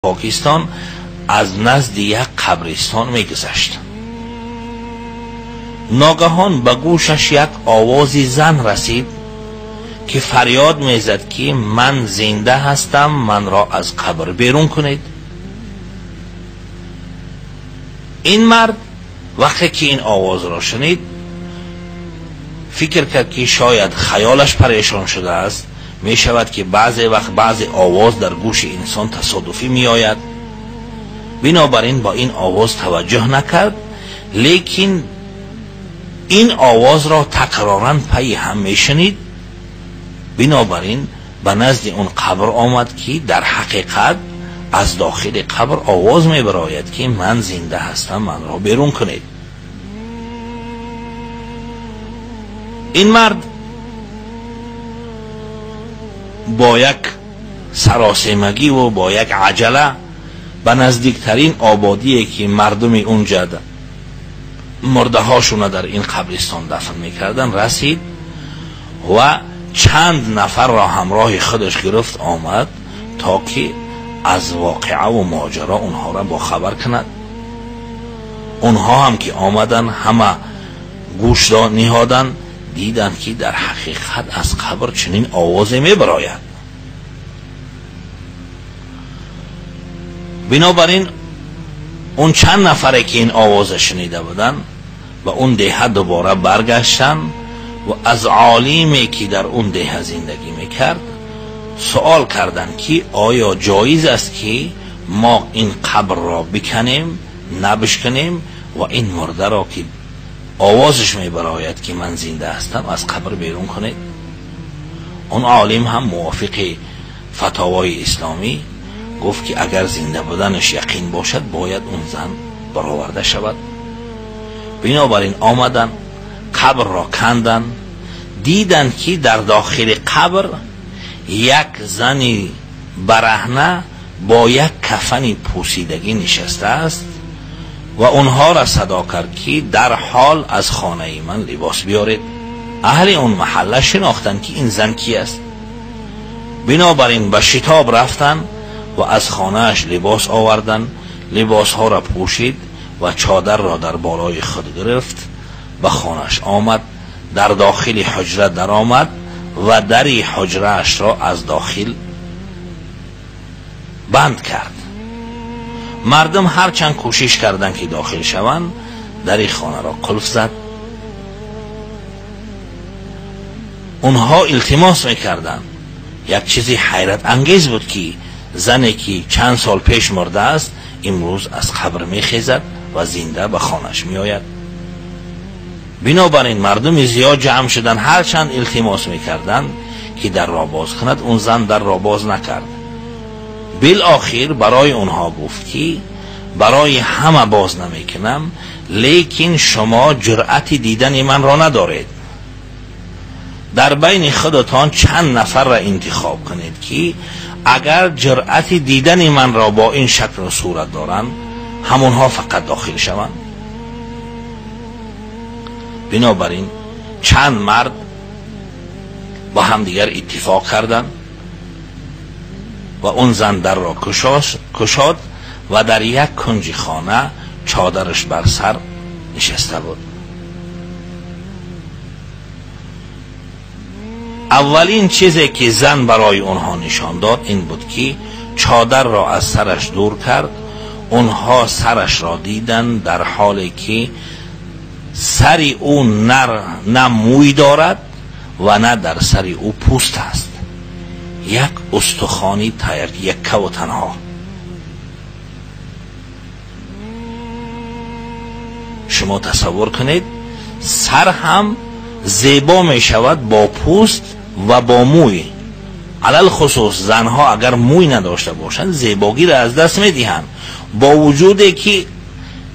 Покистон аз назди як қабристон мегузашт. Ногаҳон ба гӯшаш як овози зан расид, ки фарёд мезад, ки ман зинда ҳастам, манро аз қабр берун кунед. Ин мард вақте ки ин овозро шунид, фикр кард, ки шояд хаёлаш парешон шудааст. Мешавад, ки баъзе вақт баъзе овоз дар гӯши инсон тасодуфӣ меояд. Бинобар ин ба ин овоз таваҷҷӯҳ накард, лекин ин овозро такроран пайи ҳам мешунид. Бинобар ин ба назди он қабр омад, ки дар ҳақиқат аз дохили қабр овоз мебарояд, ки ман зинда ҳастам, манро берун кунед. Ин мард бо як саросемагӣ ва бо як аҷала ба наздиктарин ободие, ки мардуми унҷа мурдаҳошона дар ин қабристон дафн мекарданд, расид ва чанд нафарро ҳамроҳи худаш гирифт омад, то ки аз воқеа ва моҷаро онҳоро бохабар кунад. Онҳо ҳам ки омаданд, ҳама гӯш ниҳоданд, диданд, ки дар ҳақиқат аз қабр чунин овозе мебарояд. Бинобар ин он чанд нафаре, ки ин овоза шунида буданд, ба он деҳа дубора баргаштанд ва аз олиме, ки дар он деҳа зиндагӣ мекард, суол карданд, ки оё ҷоиз аст, ки мо ин қабрро биканем, набш кунем ва ин мурдаро, ки овозаш мебарояд, ки ман зинда ҳастам, аз қабр берун кунед? Он олим ҳам мувофиқи фатовои исломӣ гуфт, ки агар зинда буданаш яқин бошад, бояд он зан бароварда шавад. Бинобар ин омаданд, қабрро канданд, диданд, ки дар дохили қабр як зани бараҳна бо як кафани пӯсидагӣ нишастааст ва онҳоро садо кард, ки дар ҳол аз хонаи ман либос биёред. Аҳли он маҳалла шинохтанд, ки ин зан ки аст. Бинобар ин ба шитоб рафтанд ва аз хонааш либос оварданд, либосҳоро пӯшид ва чодарро дар болои худ гирифт, ба хонааш омад, дар дохили ҳуҷра даромад ва дари ҳуҷраашро аз дохил банд кард. Мардум ҳарчанд кӯшиш карданд, ки дохил шаванд, дари хонаро қулф зад. Онҳо илтимос мекарданд. Як чизи ҳайратангез буд, ки зане, ки чанд сол пеш мурдааст, имрӯз аз қабр мехезад ва зинда ба хонааш меояд. Бинобар ин мардуми зиёд ҷамъ шуданд, ҳарчанд илтимос мекарданд, ки дарро боз кунад, он зан дарро боз накард. Билохир барои онҳо гуфт, ки барои ҳама боз намекунам, лекин шумо ҷуръати дидани манро надоред. Дар байни худатон чанд нафарро интихоб кунед, ки агар ҷуръати дидани манро бо ин шаклу сурат доранд, ҳамонҳо фақат дохил шаванд. Бинобар ин чанд мард бо ҳамдигар иттифоқ карданд ва он зан дарро кушод ва дар як кунҷи хона чодараш бар сар нишаста буд. Аввалин чизе, ки зан барои онҳо нишон дод, ин буд, ки чодарро аз сараш дур кард. Онҳо сарашро диданд, дар ҳоле ки сари ӯ на мӯй дорад ва на дар сари ӯ пӯст аст, як устухони яккаву танҳо. Шумо тасаввур кунед, сар ҳам зебо мешавад бо пӯст ва бо мӯй. Алалхусус занҳо агар мӯй надошта бошанд, зебогиро аз даст медиҳанд, бо вуҷуде ки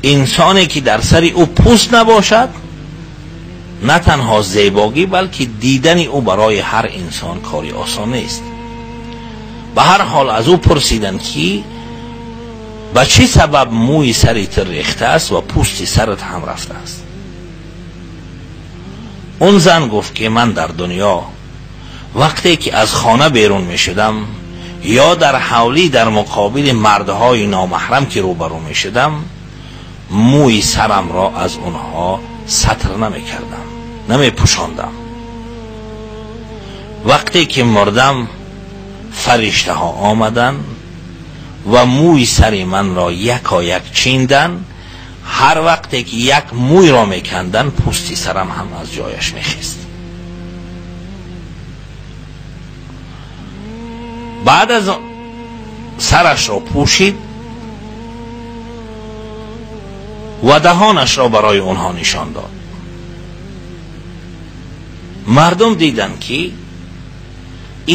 инсоне, ки дар сари ӯ пӯст набошад, на танҳо зебогӣ, балки дидани ӯ барои ҳар инсон кори осон нест. Ба ҳар ҳол аз ӯ пурсиданд, ки ба чӣ сабаб мӯи сари ту рехтааст ва пӯсти сарат ҳам рафтааст? Он зан гуфт, ки ман дар дунё вақте ки аз хона берун мешудам ё дар ҳавлӣ дар муқобили мардҳои номаҳрам ки рӯбарӯ мешудам, мӯи сарам ро аз онҳо сатр намекардам, намепӯшондам. Вақте ки мурдам, фариштаҳо омаданд ва мӯи сари манро якояк чинданд. Ҳар вақте ки як мӯйро меканданд, пӯсти сарам ҳам аз ҷояш мехест. Баъд аз сарашро пӯшид ва даҳонашро барои онҳо нишон дод. Мардум диданд, ки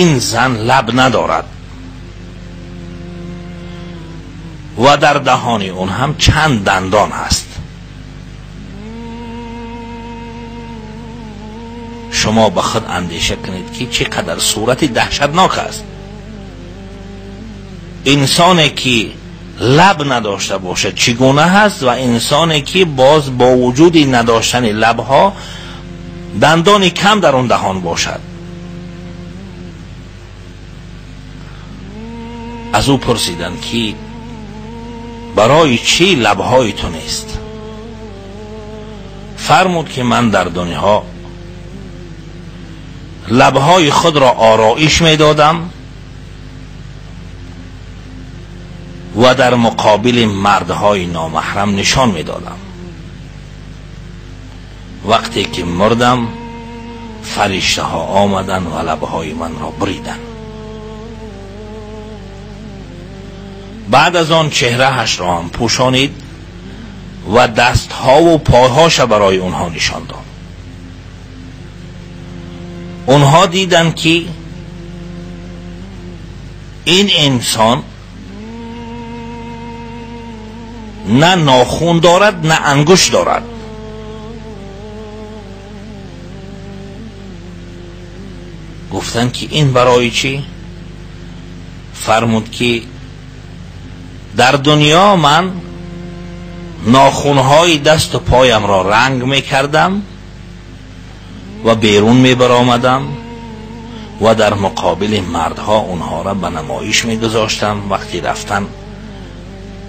ин зан лаб надорад ва дар даҳони он ҳам чанд дандон ҳаст. Шумо ба худ андеша кунед, ки чӣ қадар сурати даҳшатнок аст. Инсоне ки лаб надошта бошад чӣ гуна ҳаст ва инсоне ки боз бо вуҷуди надоштани лабҳо дандони кам дар он даҳон бошад. Аз ӯ пурсиданд, ки барои чӣ лабҳои ту нест? Фармуд, ки ман дар дунё лабҳои худро ороиш медодам ва дар муқобили мардҳои номаҳрам нишон медодам. Вақте ки мурдам, фариштаҳо омаданд ва лабҳои манро буриданд. Баъд аз он чеҳраашро ҳам пӯшонид ва дастҳову пойҳоша барои онҳо нишон дод. Онҳо диданд, ки ин инсон на нохун дорад, на ангушт дорад. Гуфтанд, ки ин барои чӣ? Фармуд, ки дар дунё ман нохунҳои дасту поямро ранг мекардам ва берун мебаромадам ва дар муқобили мардҳо онҳоро ба намоиш мегузоштам. Вақти рафтан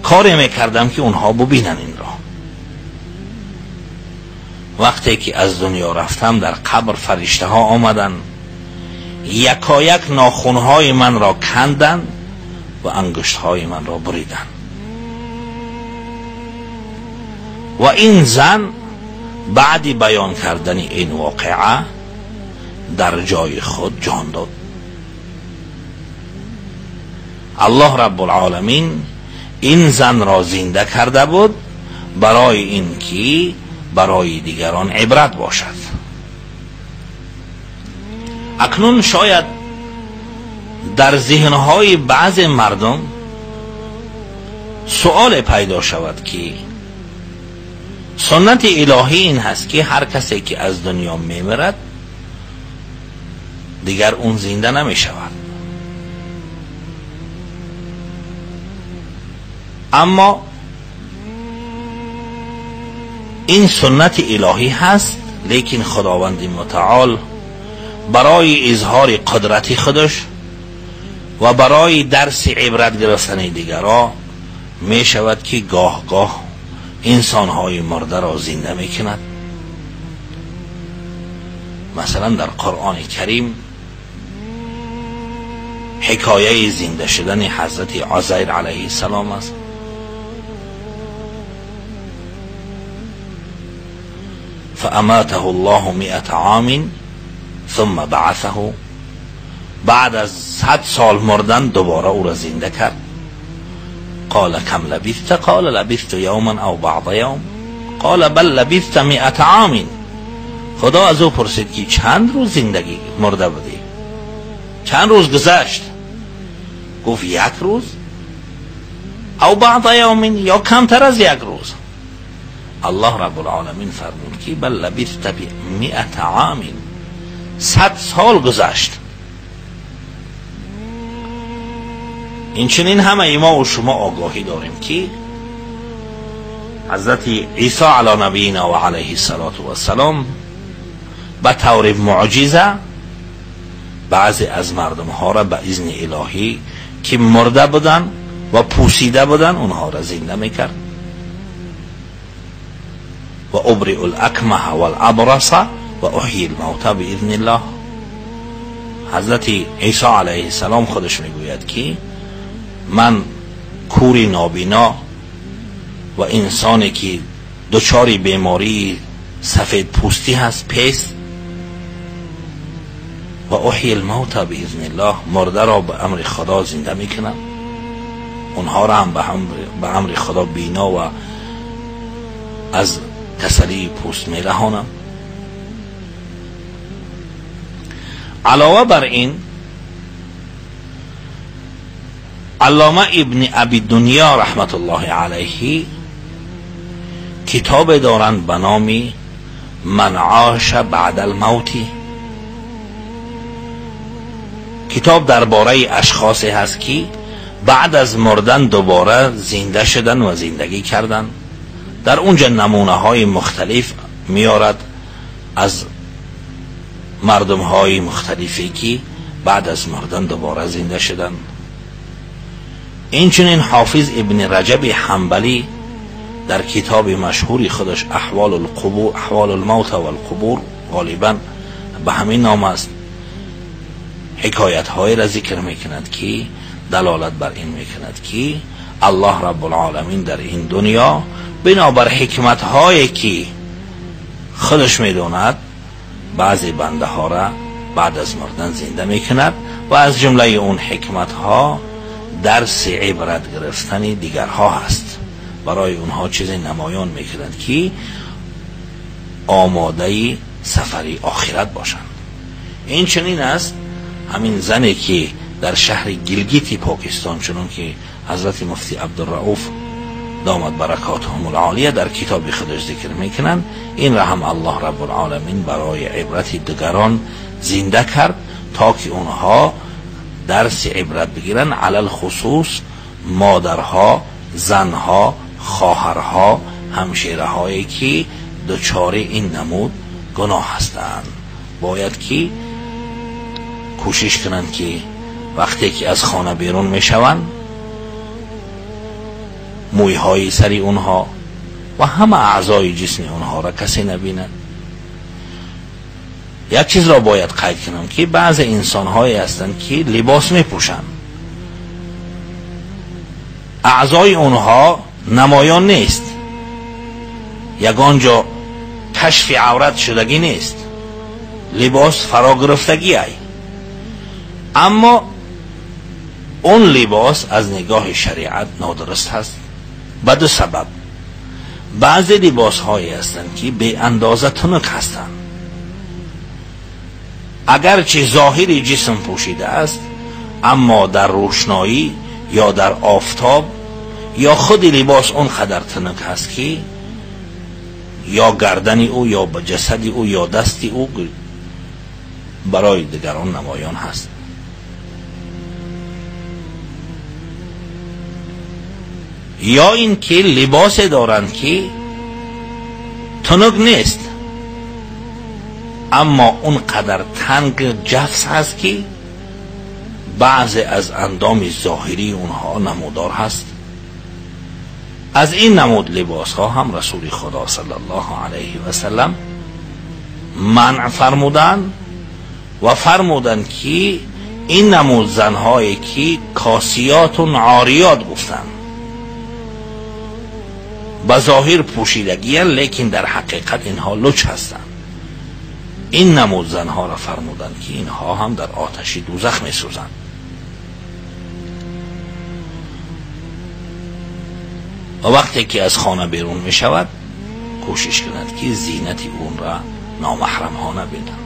коре мекардам, ки онҳо бубинанд инро. Вақте ки аз дунё рафтам, дар қабр фариштаҳо омаданд, якояк нохунҳои манро канданд ва ангуштҳои манро буриданд. Ва ин зан баъди баён кардани ин воқеа дар ҷои худ ҷон дод. Аллоҳ Раббулъоламин ин занро зинда карда буд барои ин ки барои дигарон ибрат бошад. Акнун шояд дар зеҳнҳои баъзе мардум суоле пайдо шавад, ки суннати илоҳӣ ин ҳаст, ки ҳар касе ки аз дунё мемирад, дигар он зинда намешавад. Аммо ин суннати илоҳӣ ҳаст, лекин Худованди мутаол барои изҳори қудрати худаш ва барои дарси ибрат гирифтани дигарро мешавад, ки гоҳ-гоҳ инсонҳои мурдаро зинда мекунад. Масалан, дар Қуръони Карим ҳикояи зинда шудани ҳазрати Узайр алайҳиссалом аст. فأماته الله 100 عام ثم بعثه. بعد از 100 سال مردن دوباره او را زنده کرد. قال كم لبثت؟ قال لبثت يوما او بعض يوم. قال بل لبثت 100 عام. خدا از او پرسید که چند روز زندگی مرده بودی؟ چند روز گذشت؟ گفت یک روز او بعض یوم، یا کمتر از یک روز. الله رب العالمین فرمود که بل لبثت 100 عام، 100 سال گذشت. این چنین همه ما و شما آگاهی داریم که حضرت عیسی علی نبینا و علیه الصلاة والسلام به طور معجزه بعضی از مردم ها را به اذن الهی که مرده بودن و پوسیده بودن اونها را زنده میکرد. و ابرئ الاکمه والابرص و احیی الموتی باذن الله. حضرت عیسی علیه السلام خودش میگوید که من کوری نابینا و انسانی که دچار بیماری سفید پوستی هست پیست، و احیی الموتی باذن الله، مرده را به امر خدا زنده میکنم، اونها را هم به امر خدا بینا و از تسلی پوست میرهانم. علاوه بر این علامه ابن ابی دنیا رحمت الله علیه کتاب دارند به نام من عاش بعد الموت. کتاب درباره اشخاصی هست که بعد از مردن دوباره زنده شدن و زندگی کردن. در اونجا نمونه های مختلف میارد از مردم های مختلفی که بعد از مردن دوباره زنده شدن. اینچنین حافظ ابن رجب حنبلی در کتاب مشهوری خودش احوال القبور، احوال الموت والقبور، غالبا به همین نام است، حکایت های را ذکر میکند که دلالت بر این میکند که الله رب العالمین در این دنیا بنابر حکمت هایی که خودش میدوند بعضی بنده ها را بعد از مردن زنده میکند و از جمله اون حکمت ها درس عبرت گرفتن دیگرها هست. برای اونها چیز نمایان میکند که آماده سفری آخرت باشند. این چنین است همین زنی که در شهر گلگیتی پاکستان، چنون که حضرت مفتی عبدالرؤوف دامت برکاتهم العالیه در کتاب خودش ذکر میکنن، این را هم الله رب العالمین برای عبرت دیگران زنده کرد تا که اونها درس عبرت بگیرن، علی الخصوص مادرها، زنها، خواهرها، همشیرهایی که دچار این نمود گناه هستند. باید که کوشش کنند که وقتی که از خانه بیرون میشوند مویهای سری اونها و همه اعضای جسم اونها را کسی نبیند. یک چیز را باید قید کنم که بعض انسان هایی هستند که لباس میپوشند، اعضای اونها نمایان نیست، یگان جا کشف عورت شدگی نیست، لباس فرا گرفتگی ای، اما اون لباس از نگاه شریعت نادرست هست. به دو سبب: بعضی لباس هایی هستند که به اندازه تنک هستند، اگرچه ظاهر جسم پوشیده است اما در روشنایی یا در آفتاب یا خود لباس اون قدر تنک هست که یا گردن او یا جسد او یا دست او برای دیگران نمایان هست. یا اینکه لباس دارند که تنک نیست اما اون قدر تنگ جفس هست که بعض از اندام ظاهری اونها نمودار هست. از این نمود لباس ها هم رسول خدا صلی الله علیه و سلم منع فرمودند و فرمودند که این نمود زنهایی که کاسیات و عاریات گفتند، به ظاهر پوشیدگی لیکن در حقیقت اینها لچ هستند، این نمود زنها را فرمودند که اینها هم در آتش دوزخ می سوزند. و وقتی که از خانه بیرون می شود کوشش کند که زینت اون را نامحرم ها نبینند.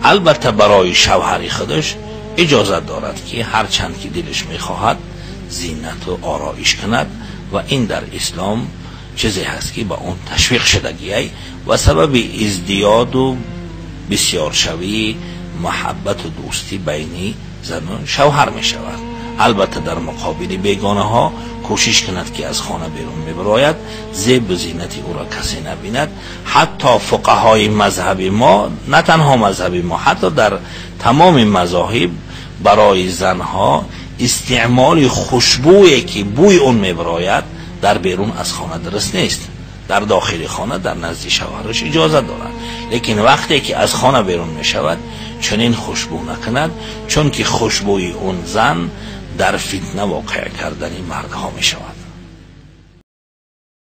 البته برای شوهر خودش اجازه دارد که هرچند که دلش می خواهد زینت و آرایش کند و این در اسلام چیزی هست که با اون تشویق شدگی و سبب ازدیاد و بسیار شوی محبت و دوستی بین زن و شوهر می شود. البته در مقابل بیگانه ها کوشش کند که از خانه بیرون می براید، زیب و زینت او را کسی نبیند. حتی فقهای مذهب ما، نه تنها مذهب ما، حتی در تمام مذاهب برای زنها Истеъмоли хушбӯе ки бӯи он мебарояд дар берун аз хона дуруст нест. Дар дохили хона дар назди шавҳараш иҷоза дорад, лекин вақте ки аз хона берун мешавад чунин хушбӯ накунад, чунки хушбӯи он зан дар фитна воқеъ кардани мардҳо мешавад.